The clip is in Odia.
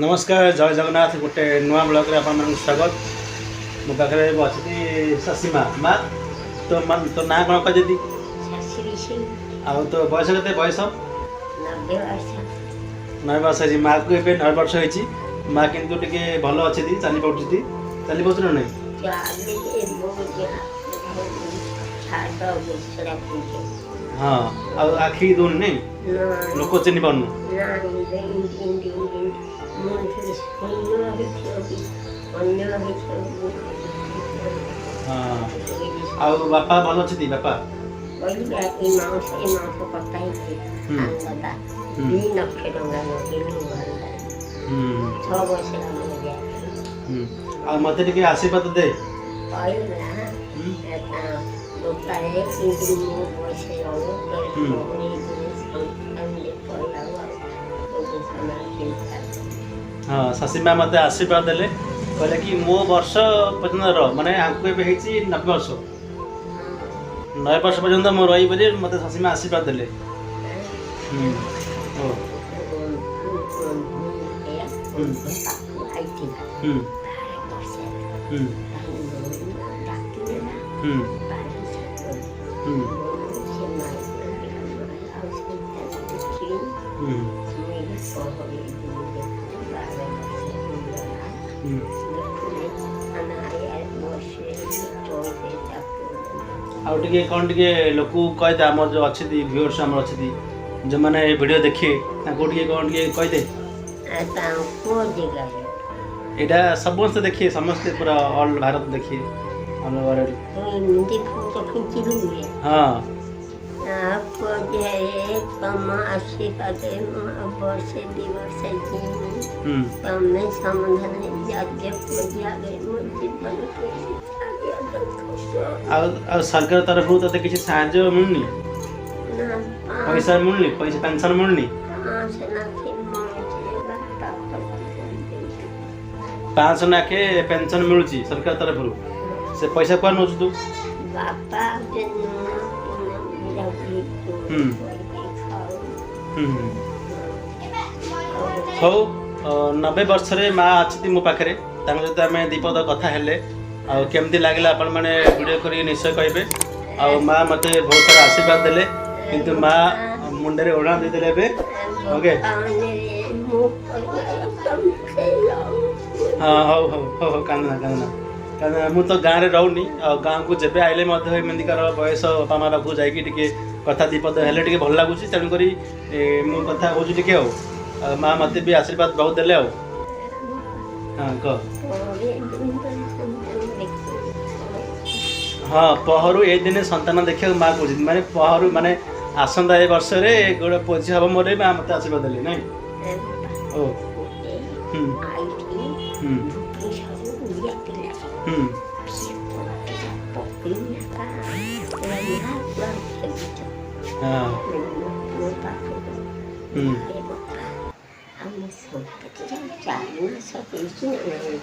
ନମସ୍କାର, ଜୟ ଜଗନ୍ନାଥ। ଗୋଟେ ନୂଆ ବ୍ଲଗ୍ରେ ଆପଣମାନଙ୍କୁ ସ୍ୱାଗତ। ମୋ ପାଖରେ ଏବେ ଅଛନ୍ତି ଶଶୀମା। ମା, ତୋ ନାଁ କ'ଣ କହିଦିଦି? ଆଉ ତୋ ବୟସ କେତେ ବୟସ? 90 ବର୍ଷ। 90 ବର୍ଷ ହେଇଛି ମାଆକୁ। ଏବେ 90 ବର୍ଷ ହେଇଛି ମା, କିନ୍ତୁ ଟିକେ ଭଲ ଅଛନ୍ତି, ଚାଲି ପାରୁଛନ୍ତି। ଚାଲି ପାରୁଛୁ ନା ନାହିଁ? ଚାଲି ବହୁତ ଛାଡ଼ ଘୁଷୁରା। ହଁ, ଆଉ ଆଖି ଦଉନି ନାଇଁ? ଲୋକ ଚିହ୍ନି ପାରୁନୁ? ନା, ମୁଁ ଶୂନ୍ୟ ହେଇଥିବ କି ଅନ୍ୟ ହେଇଥିବ। ହଁ, ଆଉ ବାପା ଭଲ ଅଛନ୍ତି ବାପା? କହିଲି ବା, ଏଇ ମାଉଁସ କଟା ହେଇଛି। ଆନନ୍ଦା 2 ଲକ୍ଷ ଟଙ୍କା ଲଗେଇଲୁ। 6 ବର୍ଷ କାମ ଯାଏ। ଆଉ ମୋତେ ଟିକେ ଆଶୀର୍ବାଦ ଦେ। କହିଲି ନା, ବୋପାରେ କିନ୍ତୁ ମୋ ବୟସ ରହୁ ସନ୍ତାନ ଆଉ ଚିନ୍ତା। ହଁ, ଶାଶୀମା ମୋତେ ଆଶୀର୍ବାଦ ଦେଲେ। କହିଲେ କି ମୋ ବର୍ଷ ପର୍ଯ୍ୟନ୍ତ ରହ। ମାନେ ଆଙ୍କୁ ଏବେ ହେଇଛି 90 ବର୍ଷ। 90 ବର୍ଷ ପର୍ଯ୍ୟନ୍ତ ମୁଁ ରହିବି ବୋଲି ମୋତେ ଶାଶୀମା ଆଶୀର୍ବାଦ ଦେଲେ। ଓ ଆଇଥିଲା 12 ବର୍ଷ। ଡାକିନେଲା। ହୁଁ ସେ ଆଉ ସନ୍ତାନ ଦେଖିବିନି। ମୁଁ ପହରି 12 ବର୍ଷ ହେଇଗଲା। ଦେଖୁନି, ବର୍ଷେ ଆଉ ଟିକେ କ'ଣ ଟିକେ ଲୋକକୁ କହିଦେ। ଆମର ଯେଉଁ ଅଛନ୍ତି ଭିଉଅର୍ସ ଆମର ଅଛନ୍ତି, ଯେଉଁମାନେ ଏ ଭିଡ଼ିଓ ଦେଖିବେ, ତାଙ୍କୁ ଟିକେ କ'ଣ ଟିକେ କହିଦେ। ତାଙ୍କୁ ଜାଗାରେ ଏଇଟା ସମସ୍ତେ ଦେଖିବେ, ସମସ୍ତେ ପୁରା ଅଲ୍ ଭାରତ ଦେଖିବେ, ଅଲ୍ ୱାର୍ଲଡ। ଏମିତି ଫଟୋ ଖିଚିଲୁ। ହଁ। ଯେ ତମ ଆଶୀର୍ବାଦରେ ମୁଁ ଆଉ ବର୍ଷେ 2 ବର୍ଷ ଯିବି। ତମେ ସମାଧାନ ଯଜ୍ଞ ପୂଜା ମୋ ଜୀବନ। ଆଉ ସରକାର ତରଫରୁ ତୋତେ କିଛି ସାହାଯ୍ୟ ମିଳୁନି? ନା। ପଇସା ମିଳୁନି? ପଇସା ପେନସନ୍ ମିଳୁନି? 500 ନାଖେ ମିଳୁଛି, ବାପା ଖର୍ଚ୍ଚ କରିଦେଉଛି। 500 ନାଖେ ପେନସନ୍ ମିଳୁଛି ସରକାର ତରଫରୁ। ସେ ପଇସା କୁଆଡ଼େ ନେଉଛୁ ତୁ? ବାପା ଯେ ବୁଢ଼ା ବୁଢ଼ୀ କରିକି ଖାଉ। ହୁଁ ହୁଁ। ହଉ, 90 ବର୍ଷରେ ମା ଅଛନ୍ତି ମୋ ପାଖରେ। ତାଙ୍କ ସହିତ ଆମେ ଦୁଇପଦ କଥା ହେଲେ। ଆଉ କେମିତି ଲାଗିଲା ଆପଣମାନେ ଭିଡ଼ିଓ କରିକି ନିଶ୍ଚୟ କହିବେ। ଆଉ ମା ମୋତେ ବହୁତ ସାରା ଆଶୀର୍ବାଦ ଦେଲେ, କିନ୍ତୁ ମା ମୁଣ୍ଡରେ ଓଢ଼ଣା ଦେଇଦେଲେ ଏବେ। ଓକେ। ମୁଁ ହଁ, ହଉ ହଉ ହଉ ହଉ, କାନ୍ଦନା, କାନ୍ଦନା, କାନ୍ଦନା। ମୁଁ ତ ଗାଁରେ ରହୁନି। ଆଉ ଗାଁକୁ ଯେବେ ଆଇଲେ ମଧ୍ୟ ଏମିତିକାର ବୟସ ବାପା ମା ପାଖକୁ ଯାଇକି ଟିକେ କଥା ଦୁଇପଦ ହେଲେ ଟିକେ ଭଲ ଲାଗୁଛି। ତେଣୁକରି ମୁଁ କଥା କହୁଛି ଟିକେ। ଆଉ ମା ମୋତେ ବି ଆଶୀର୍ବାଦ ବହୁତ ଦେଲେ। ଆଉ ହଁ, କହ। ସନ୍ତାନ ଦେଖିବି। ହଁ, ପହରୁ ଏଇ ଦିନେ ସନ୍ତାନ ଦେଖିବାକୁ ମା କହୁଛନ୍ତି। ମାନେ ପହରୁ ମାନେ ଆସନ୍ତା ଏ ବର୍ଷରେ ଗୋଟେ ପୁଅ ଝିଅ ହବ ମୋର। ମା ମୋତେ ଆଶୀର୍ବାଦ ଦେଲେ ନାଇଁ? ଓ ହୁଁ ଆଇଠି ହୁଁ ଭୁବନେଶ୍ୱରରୁ ଓଡ଼ିଆ ପିଲା ପକେଇ ନା ଖେଳୁଛ ମୋ ପାଖକୁ। ଏ ବାପା, ଆଉ ମୋ ସମ୍ପତ୍ତି 4 ମାସ ହେଇଛି ନା ନାହିଁ?